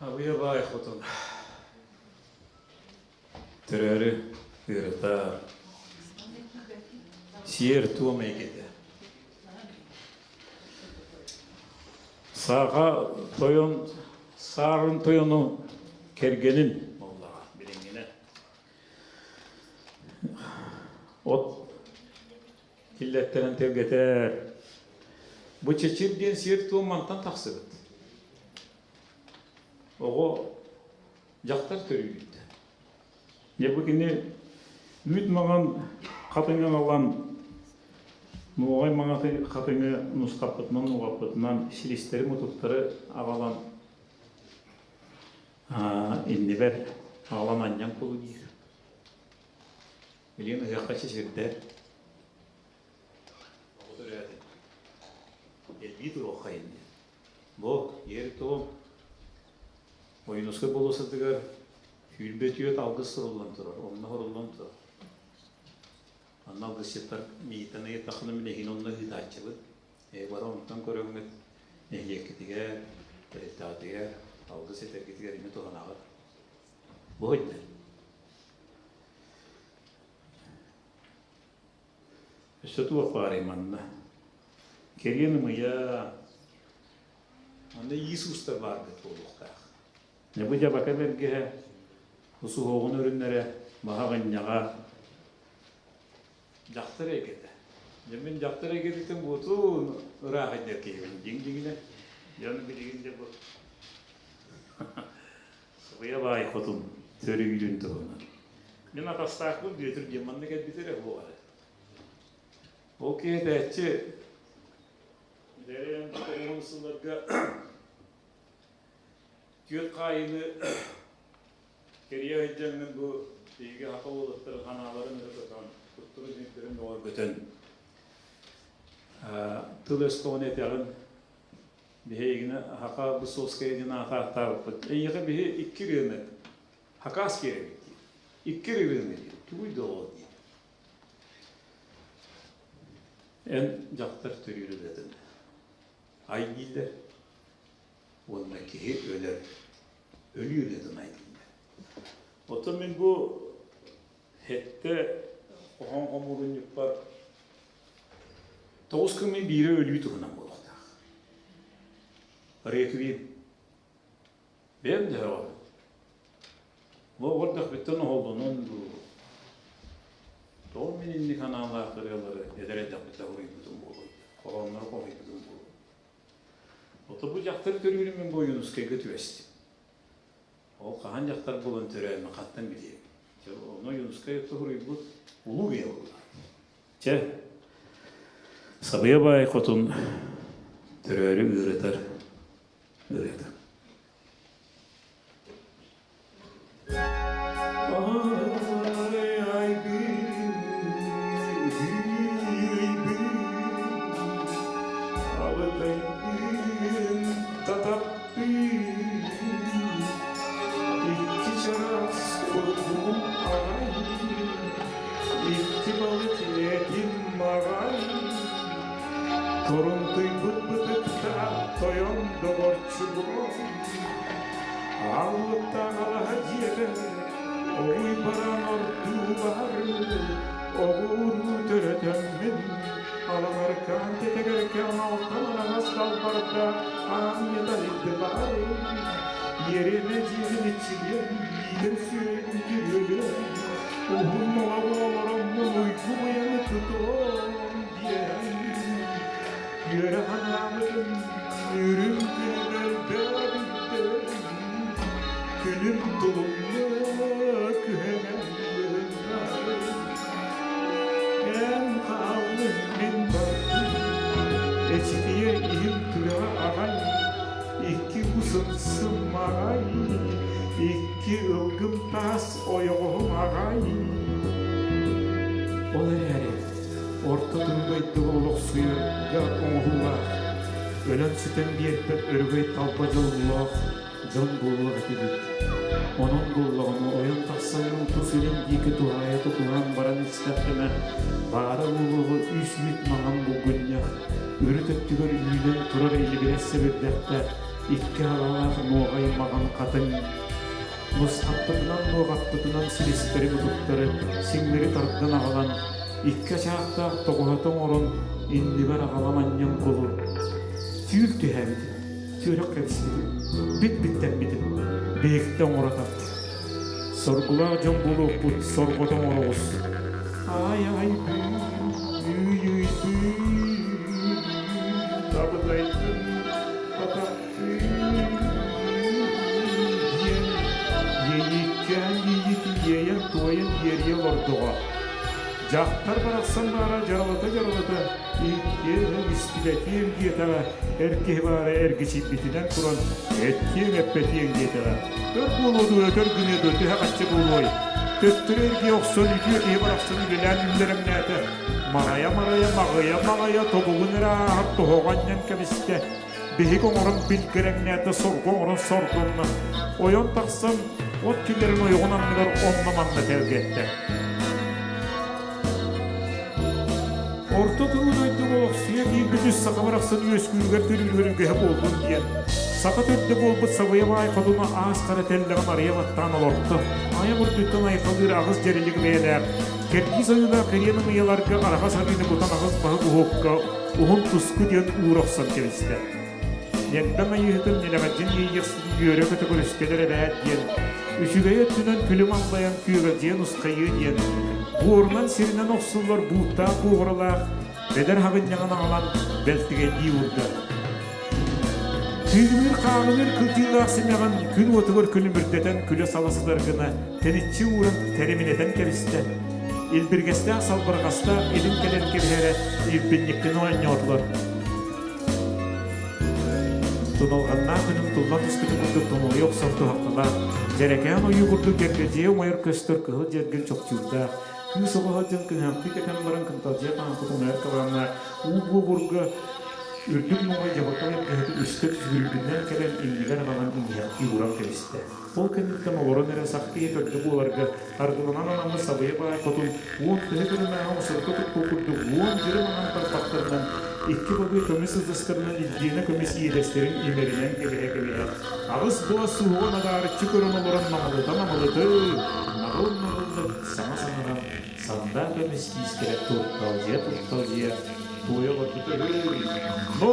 Абыйа баай хотун төрөөрү ыарытар, сиэр-туом эйгэтэ. Сааха тойон саарын тойону кэргэнин буоллаҕа билиҥҥинэ. От киллэттэрэн тэлгэтэр. Бу чэчир диэн сиэр-туом мантан тахсыбыт. Оҕо дьахтар төрүүрүттэ. Дьэ бу кини үүт маҥан хатыҥы аҕалан нуоҕай маҥаты хатыҥы нусхаппытынан нуоҕаппытынан силистэри мутуктары аҕалан иннибэр аҕалан анньан кулу диир. Билигин ыһыахха чэчирдэр. Оҕо төрөөтүн. Элбии туруохха инни. Бу иэр-туом Ойуунускай болуоссатыгар 24 алгыс суруллан турар, онно суруллан турар. Онно алгысчыттар миигиттэн ыйыттаххына мин эһигини онно ыытааччыбын. Эһиги бары онтон көрөҥҥүт нэһилиэккитигэр, тэрилтэҕитигэр алгыс этэргитигэр эмиэ туһанаҕыт. Бу өйдө. Өссө туох баарый манна? Кэриэн ымыйа, манна иис уустар бааргыт буолуохтаах. Бу дьабака бэргэһэ, усуһуоҕун өрүннэрэ, баһа аҕынньаҕа, дьахтар эйгэтэ. Дьэ мин дьахтар эйгэтиттэн буотун ыраах идэр киһибин дьиҥ дьиҥинэ. Дьону билигин дьэ бу Сыбыйа баай хотун төрүүрүн туһунан. Мин атастаахпын Бүөтүр диэн манна кэлбитэ эрэ буолар. Ол киһи этээччи Дэрээн тоҕуһун сылларга түөрт хаайыыны кэрийэ сылдьаҥҥын бу биһиги саха уолаттарын ханааларын өрө көтөҕөн, куттарын сүрдэрин бөҕөргөтөн тыл-өс тоҕун этэҕин биһигини Хака Высоцкая диэн аатаахтаабыппыт. Эйиэхэ биһи икки ырыаны Хакас биэрэбит диир. Икки ырыаны диир. Тугуй да ол диир. Эн дьахтар төрүүр ырыатын ай дииллэр уонна киһи өлөр өлүү ырыатын ай дииллэр. Оттон мин бу сэттэ хоһоон хомуурунньукпар тоҕус күммүн биирэ өлүү туһунан буолуохтаах. Реквием. Бэйэм да һөҕөбүн. Бу оҕордохпуттан оһоллонон дуу, тоҕо мин инник анаалаах ырыалары эдэр эрдэхпиттэн хоһуйбутум буолуой, хоһооннору хоһуйбутум буолуой. Ото бу дьахтар төрүүрүн мин бу Ойуунускайга түбэстим. Ол хаһан дьахтар буолан төрөөммүн хантан билиэм. Чэ, ону Ойуунускай суруйбут улуу киһи буолла. Чэ, Сабыйа баай хотун төрөөрү ыарытар ырыата. Икки чараас курдугум аҕай, икки балык этим маҕай, Торумтуйбут бытыктаах тойон доҕорчугум, Аллыктаах алаһа дьиэбэр оҕуй баран ордуулар, Оҕууруу төрөтөммүн, алаҥаркаан тэтэгэркээн алтан араҥас далбарда аанньата ыйдылар. Иэримэ дьиэбин иччилиэн, иитэн сүөһүн күрүөлүөн, уһун олоҕу олороммун уйгу быйаны тутуом диэн. Үөрэ санаабытым үрүҥ күнүн өлбөөдүйдүм, күнүм тулунна күһэҥэн Эн хааллыҥ мин бардым, эчикийэ иһим түгэҕэ аҕай, икки кусум сыммаҕай, икки ылгым таас ойоҕоһум аҕай. Ол эрээри орто дойдуга олохсуйарга оҥоһуулаах, өлөн-сүтэн биэрбэт өрөгөй талба дьоллоох дьон буолуох этибит. Онон буоллаҕына ойон тахсан тус илин диэки туһаайа тутуһан баран истэххинэ, баара буолуоҕу үс үүт маҥан булгунньах, үрүт өттүгэр үүнэн турар илибирэс сэбирдэхтээх. Икки халалаах нуоҕай маҕан хатыҥ Мусхаппытынан нуоҕаппытынан силистэри мутуктары сиҥнэри тардан аҕалан, икки ачаахтаах тоҕуһата оҥорон иннибэр аҕалан анньан кулу. Түүл түһээбитим, түөрэх кэбиспитим, бит-биттэммитим, биһиктэ оҥоро тарт. Соргулаах дьон буолуохпут, сорҕото оҥороҕус. Ай-ай бүү, үй-үй бүү, табытайдым, атахтыы диэн иэйииккээн иэйиитин иэйэн-туойан иэрийэ олордоҕо. Дьахтар барахсан баара дьаралата-дьаралата иһиттиэм, истибэтиэм диэтэҕэ, эр киһи баара эргичийбитинэн туран эттиэҥ-эппэтиэҥ диэтэҕэ. Өр буолуо дуо, өтөр гыныа дуо, төһө хаччы буолуой? Төттөрү эргийэ охсон үтүө киһи барахсан үлэлээн үллэрэҥнээтэ. Марайа-марайа, маҕыйа-маҕыйа тобугун эрэ ааһар тоһоҕо анньан кэбистэ. Биһиги оҥорон билгэрэҥнээтэ, соргу оҥорон сордонно. Ойон тахсан, от киллэрин ойоҕун анныгар онно-манна тэлгэттэ. Орто туруу дойдуга олохсуйа киирбит үс саха барахсан үөскүүрүгэр төрүүрүгэр үгэһэ буоллун диэн, саха төрдө буолбут Сабыйа баай хотуна аас хара тэллэҕин арыйа баттаан олорто. Айах үрдүттэн айхалыыр аҕыс дьэрилик бэйэлээх, кэрдиис ойуулаах кэриэн ымыйаларга араҕас арыыны кутан аҕыс баһы уһукка уһун туску диэн уура охсон кэбистэ. Ньэгдэҥ айыыһытын нэлэҕэдьин иэйиэхситин үөрэ-көтө көрүстэлэр эбээт диэн, үчүгэй өттүнэн күлүм аллайан күөгэлдьийэн ускайыы диэн, буорунан сиринэн охсуллар бууттаах буоҕуралаах бэдэр хаҕынньаҕын аҕалан бэлтигэйдии уурда. Кыыгыныыр-хааҕыныыр кылдьыылаах симэҕин күн уотугар күлүмүрдэтэн күлэ-сала сытар гына тэниччи ууран тэриминэтэн кэбистэ. Илбиргэстээх салбырҕастаах илин кэлэн кэбиһэрэ илбинньиккин оонньоотулар. Туналҕаннаах күнүм туллан түспүтүн курдук тонолуйа охсон туһахталаах, дьэрэкээн ойуу курдук дьэргэдьийэ умайар көстөр кыһыл дьэргин чопчуурдаах, кыыс оҕо сылдьан кыһаахтыы кэтэн баран кынталдьыйа хаампыт умайар кабааннаах уу буобурга үрдүк нуоҕай дьабакка эргэһити үстэ түсүгүрбүтүнэн кэлэн иннигэр аҕалан иҥиэхтии ууран кэбистэ. Ол кэнниттэн олорон эрэ сах киһи төрдө буоларга аргыланан анаммыт Сабыйа баай хотун уон тыһы көрүҥнээҕи мусорга туттуу курдук уон дьыры маҥан тарбахтарынан икки бабыы көмүс ытыстарынан илдьиэнэ көмүс иэдэстэрин имэринэн кэбиһэ-кэбиһэ аҕыс буо суһуон адаарыччы көрөн олорон намылыта-намылыты наҕыл-наҕыллык саҥа саҥаран сандаа көмүс тиистэрэ турталдьыйа-турталдьыйа туойа олорбута үһү. Ну!